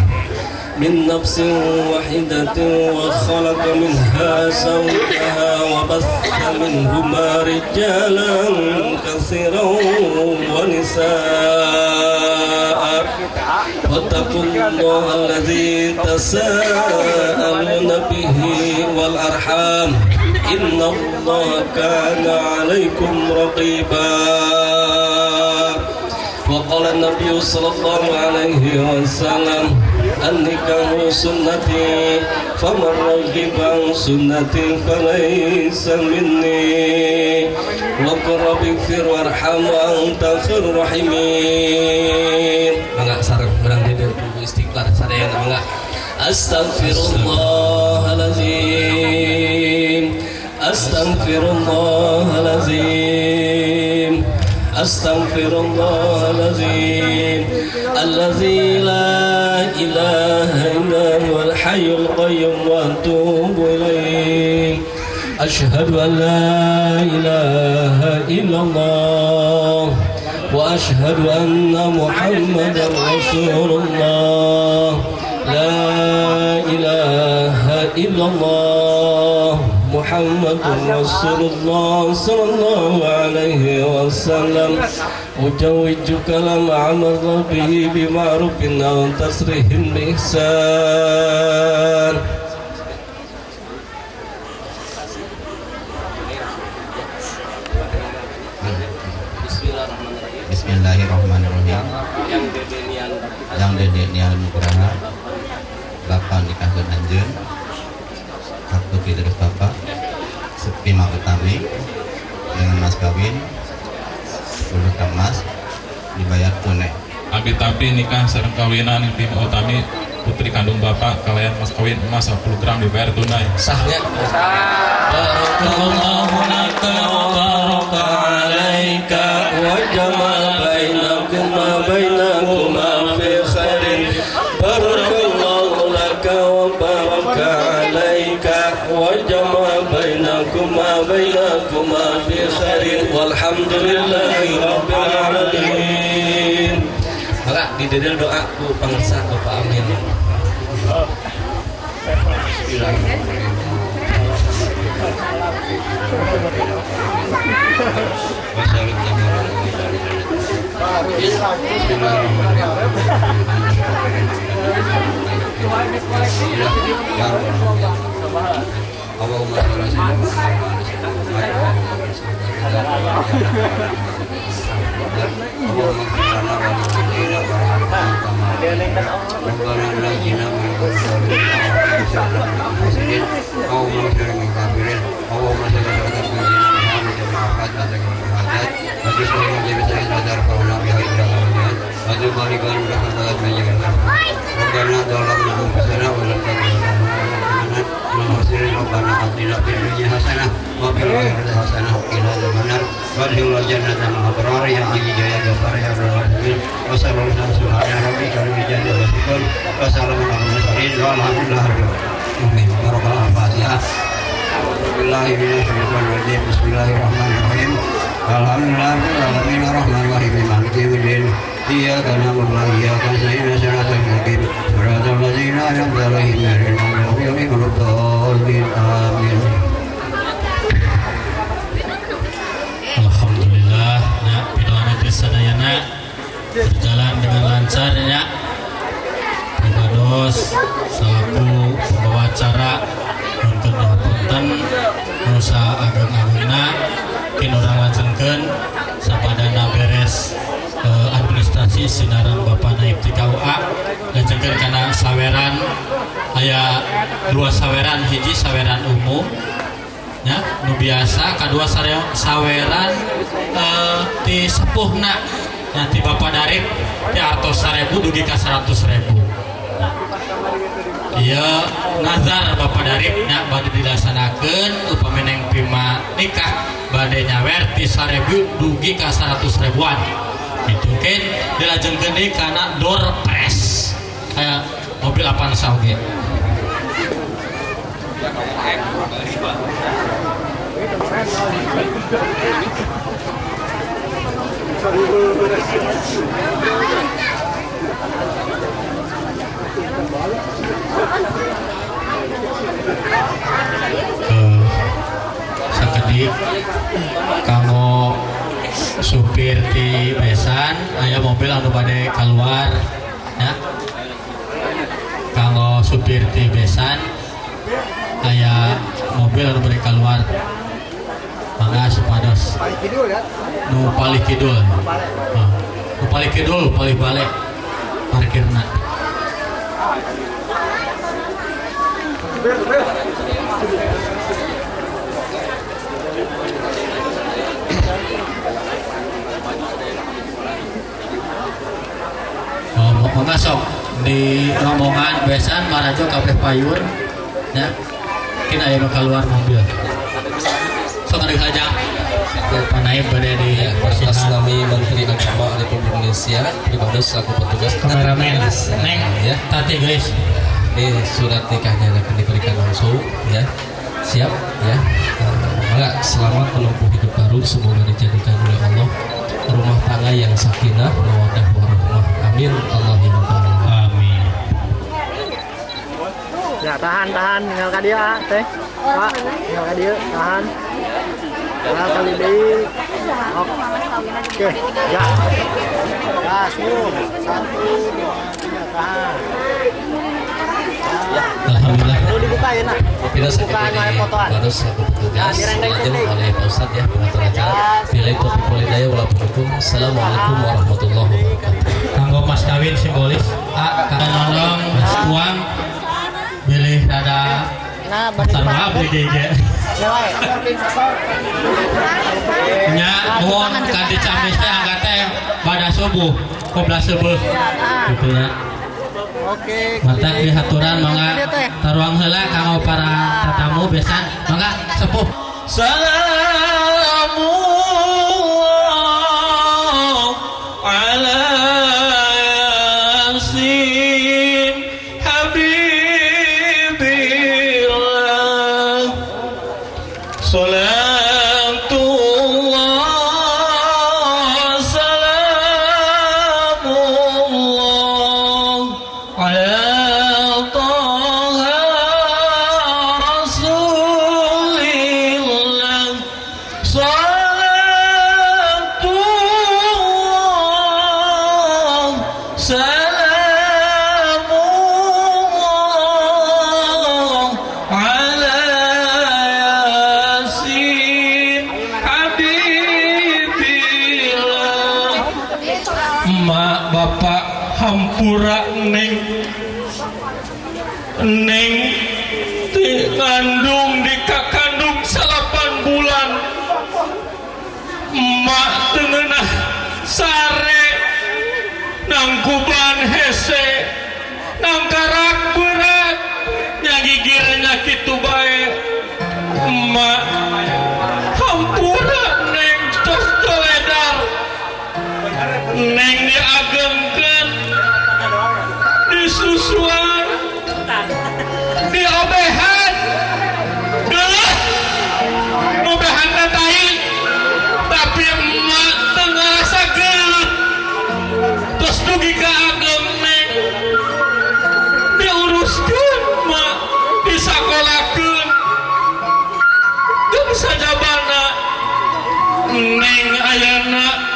wa khalaqa minha zawjaha wa batha minhuma rijalan katsiran wa nisaa. Wattaqullaha alladzi tasaaluna bihi wal arham, innallaha kana 'alaikum raqiba. Wa qala an-nabiy sallallahu alaihi wasallam, an-nikahu sunnati faman raghiba an sunnati falaysa minni. Wa qur rabbi ighfir warham wa anta khairur rahimin. Mangga sareng urang di dieu istighfar sadayana mangga. Astaghfirullahalazim, astaghfirullahalazim, astaghfirullahalazim, allazi la ilaha illa huwal hayyul qayyum wa atubu ilaih. Asyhadu an la ilaha illallah wa asyhadu anna Muhammadan rasulullah. La ilaha illallah Muhammadur Rasulullah sallallahu alaihi wasallam. Ujawijuka lama amal bihi bima'rufin aw tasrihin bi ihsan. Bismillahirrahmanirrahim. Yang Dede Nian Nugraha, bapak nikahkeun anjeun, kartu terus bapak, Bima Utami dengan mas kawin 10 gram emas dibayar tunai. Abi tapi nikah sareng kawinan Bima Utami putri kandung bapak kalian mas kawin emas 10 gram dibayar tunai. Sahnya. Barakallahu laka wa baraka alaika wa jamal bainakuma bainakuma fi khairin. Barakallahu laka wa baraka alaika wa jamal bainakuma bainakuma fi khairin. Walhamdulillahi rabbil alamin. Maka di dedel doa ku pangersa Bapak Amin. Bismillahirrahmanirrahim. Alhamdulillahirabbil alamin arrahmanir rahim maliki yaumiddin. Iyyaka na'budu wa iyyaka nasta'in ihdinas mustaqim siratal ladzina an'amta 'alaihim ghairil maghdubi 'alaihim waladdallin. Amin. Alhamdulillah, ya pidoana teh sadayana berjalan dengan lancar ya. Pribados selaku pembawa acara nuntun punten nusa ageng-agengna kin urang lajengkeun sapadana beres administrasi sinaran Bapak Naib ti KUA lajengkeun kana saweran aya dua saweran, hiji saweran umum nya nu biasa, kadua saweran ti sepuhna nya ti Bapak Darip ti artos 1000 dugi ka 100.000. Ieu nazar Bapak Darip nya bade dilaksanakeun upami Neng Pima nikah bade nyawer ti 1000 dugi ka 100.000-an. Itu kan dilajengkeun deui kana door press kayak mobil Avanza oge. Sakedik kanggo supir ti besan aya mobil anu bade keluar ya. Kanggo supir ti besan aya mobil anu bade keluar mangga supados nu palih kidul, nu palih kidul palih balik parkirna. Mangga sok di rombongan besan marajo kabeh payun ya. Mungkin aya nu keluar mobil. Sok ada saja. Bapak Naib bade di atas nami Menteri Agama Republik Indonesia pribados selaku petugas kameramen Neng ya. Tati guys. Ini surat nikahnya akan diberikan langsung ya. Siap ya. Maka selamat menempuh hidup baru, semoga dijadikan oleh Allah rumah tangga yang sakinah, mawaddah warahmah. Amin. Allahumma amin. Ya, tahan, tahan, tinggal ka dieu teh. Pak, tinggal ka dieu, tahan. Tinggal kali deui. Oke, ya. Gas, 1, 2, 3, tahan. Ya, alhamdulillah. Perlu dibuka ya, nak. Tidak sakit harus selaku petugas oleh Pak Ustadz ya pengatur acara. Bila itu walhidayah walaupun. Assalamualaikum warahmatullahi wabarakatuh. Kanggo mas kawin simbolis A kanolong uang bilih rada sarua beli ge. Nya nuhun ka di Ciamis teh angkat teh pada subuh qobla subuh gitu ya. Oke. Mata dihaturan mangga taruang heula kanggo para tatamu besan mangga sepuh. Salamullah ala Yasin habibillah. Salatullah Emak bapak hampura neng neng ti ngandung di kakandung 8 bulan emak tengenah sare nangkuban hese nangkarak berat nyagigirnya kitu bae emak hampura neng tos toledar neng diagengkeun disusuan diobehan geuleuh ngobehan tai tapi emak teu ngarasa geuleuh tos dugi ka ageng neng diuruskeun mak disakolakeun geus sajabana neng ayana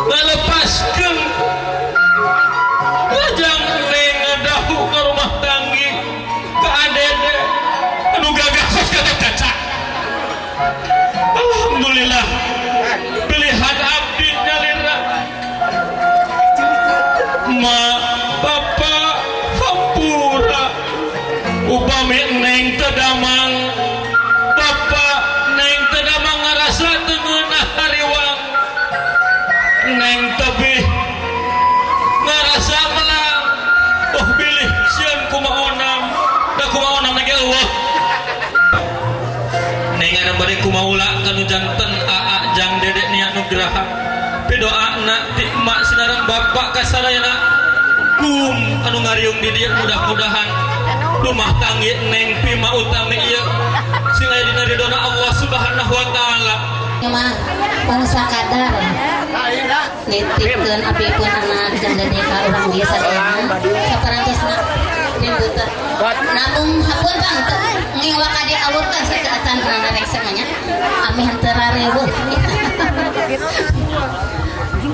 ngalepaskeun lajang neng ngadahu ka rumah tanggi ka adede anu gagah kos kata caca. Alhamdulillah pilihan abdi nyalira ma bapak hampura upami neng teu damang bapak neng teu damang ngarasa teu ngeunah hariwang neng tebih ngarasa melang oh bilih sieun kumaha onam da kumaha onam ge eueuh neng anu bade kumaula kanu janten aa jang dedek nia nugraha pidoana ti emak sinareng bapak ka sadayana kum anu ngariung di dieu mudah-mudahan rumah tanggi neng pima utami ieu sing aya dina ridona Allah Subhanahu wa taala. Mah bangsa kadar nitipkeun abdi pun anak jang dede ka urang dieu sadayana saparantosna ributan namung hapun bang teu ngewa ka dieu awurkeun sakeatan rarek nya ameh henteu rareweuh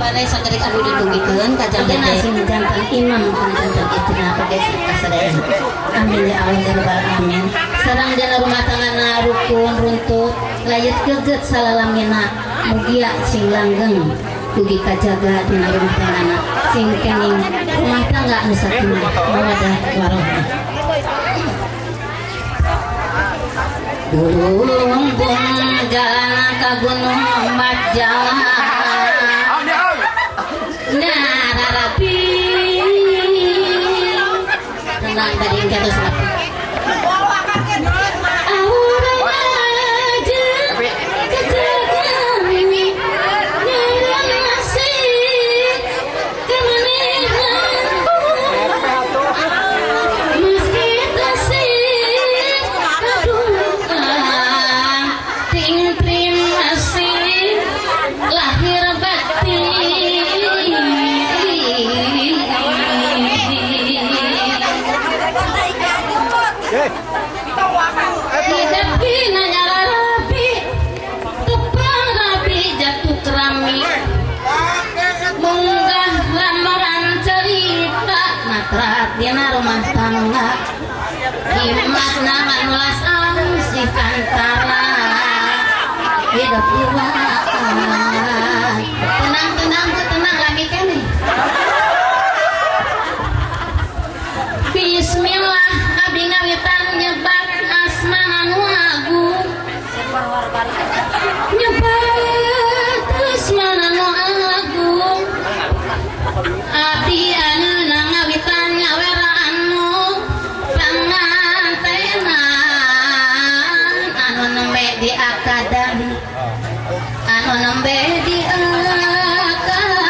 balai sakedik anu didugikeun ka jang dede sing janten imam kana janten istrina oge kasadayana amin ya Allah ya rabbal alamin. Sareng dina rumah tanggana rukun runtut layut geget salalamina mugia sing langgeng dugi kajaga dina rumah tanggana sing kenging rumah tangga anu sakinah mawaddah warahmah. Burung jalana ka gunung Majalah nararapi tenang tadi jatuh serapi dina rumah tangga dimakna manulas angsi kantara hidup iwaan. Tenang tenang bu tenang lagi kene. Bismillah abdi ngawitan nyebat asma anu agung nyebat asma anu agung abdi anu ngawitan ngawera anu pangantenan anu nembe di akadan anu nembe di akadan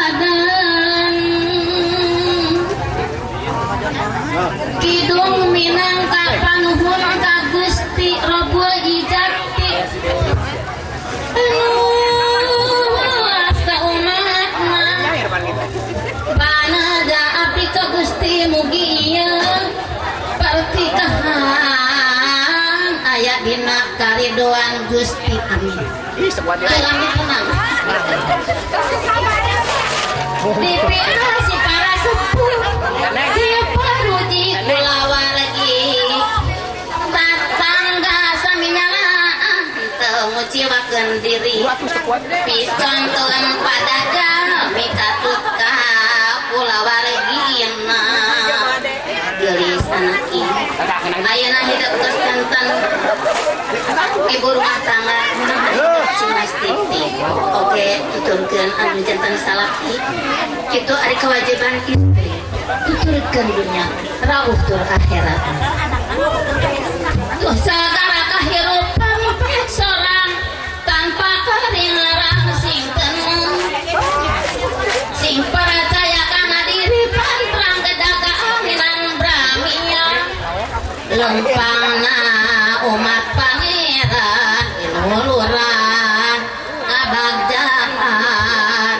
kidung minangka panuhun ka Gusti Rabbul Ijati anu asta umatna panaga abdi ka Gusti mugi ieu pertikahan aya dina karidoan Gusti amin. Alami tenang dipiasi para sepuh diperuji kulawargi tatangga sami nyalaah teu nguciwakeun diri picontoeun padagang kanggo rumah tangga si Mas Titi oke tuturkeun anu janten salaki kitu ari kewajiban istri tuturkeun dunya rauh tur akhirat tuh sagala kahirupan sorang tanpa karingarang sing tenang sing percaya kana diri pantrang kedagaan bramia lempangna umat pangeran iluluran kabagjaan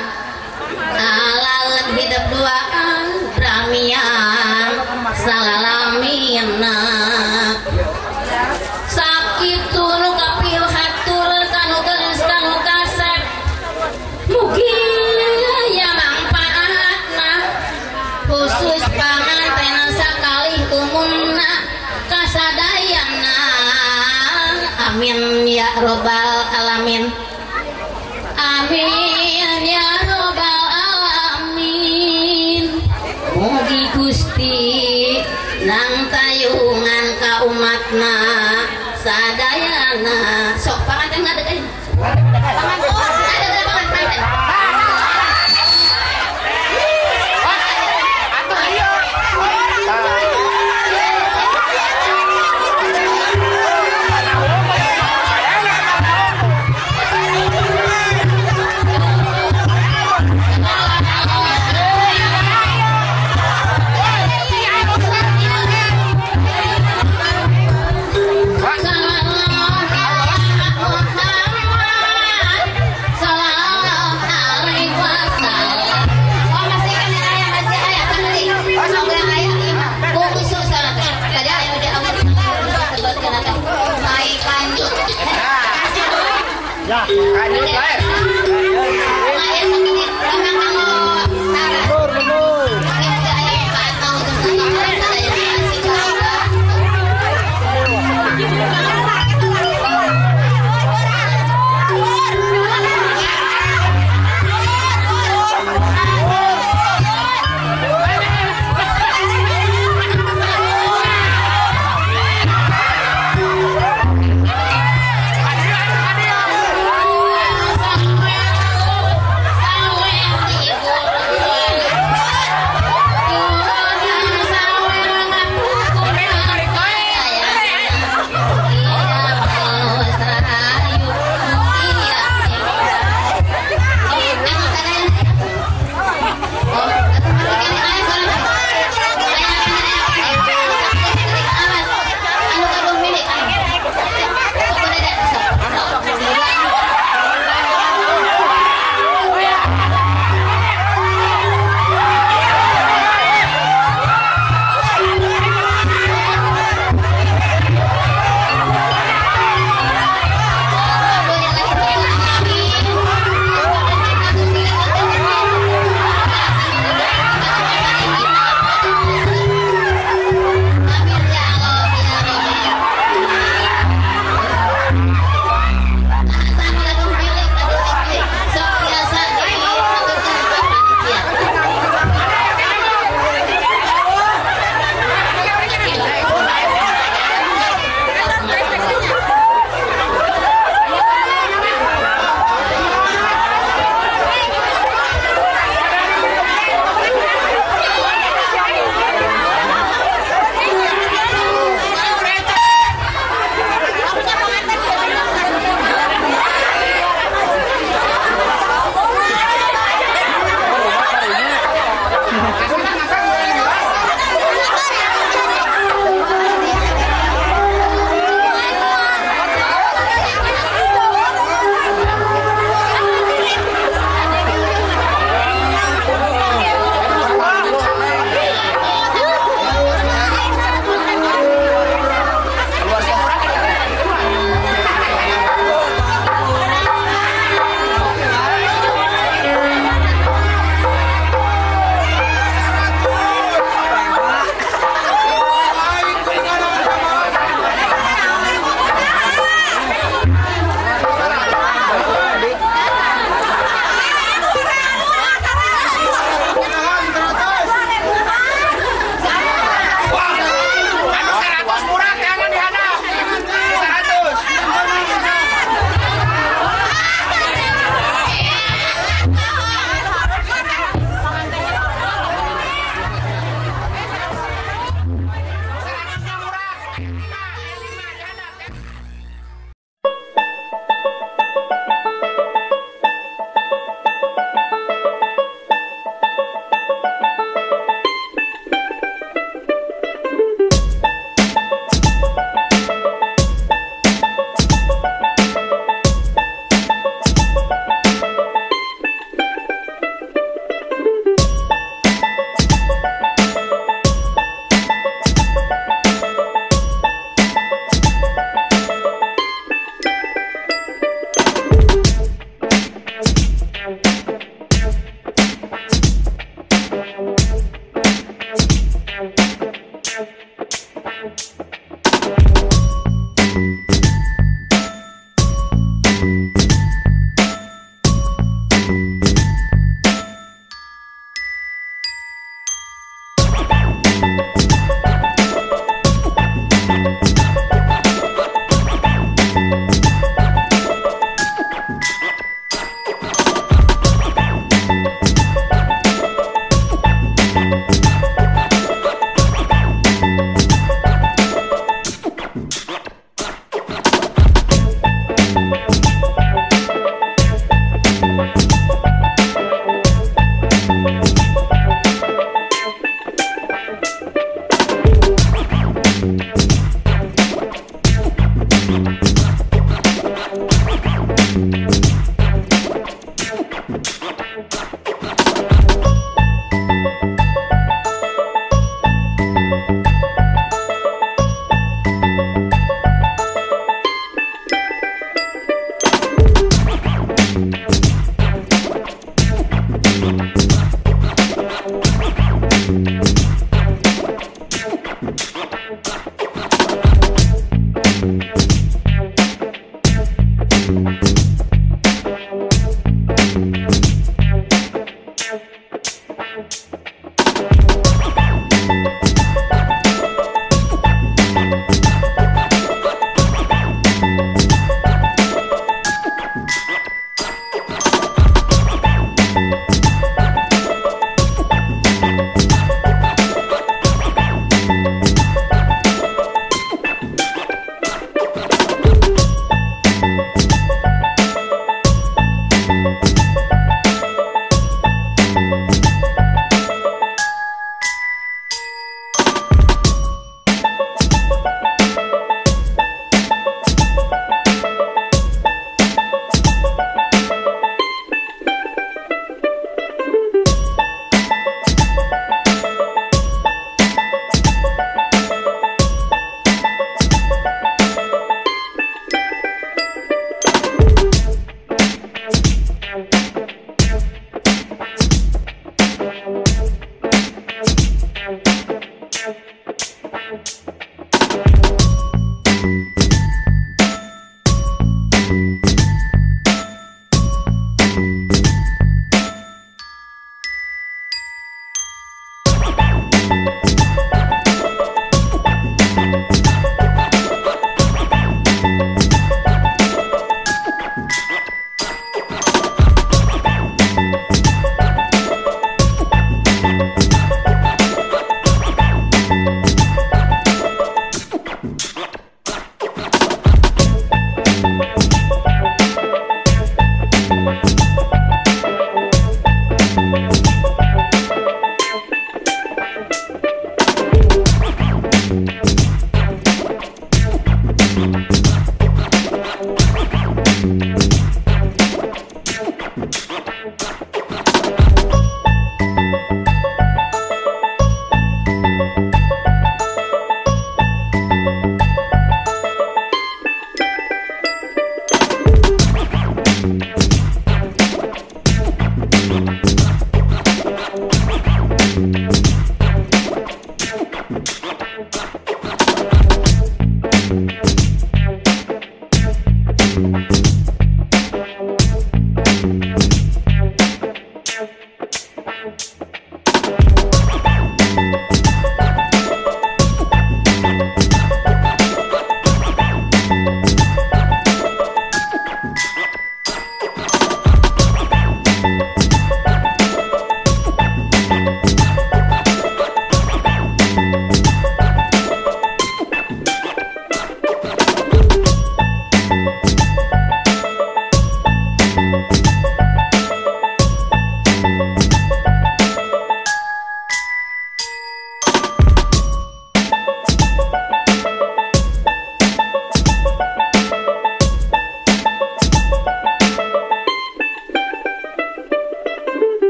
alaeun hidup duaan bramian salalamina sakitu nu kapiu hatur kanu geulis kanu kasep mugi aya mangpaatna khusus panganten sakalih umumna kasadayana amin ya robbal alamin amin ya robbal alamin mugi Gusti nang tayungan ka umatna sadayana sok panganten ngadeg aja panganten ada panganten. Ya, lanjut lain. Mundur, mundur.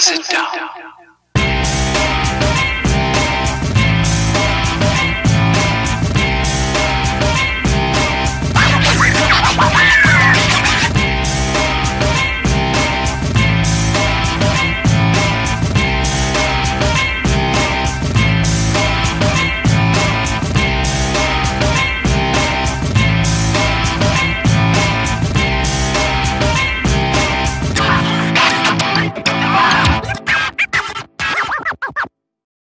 Sit down.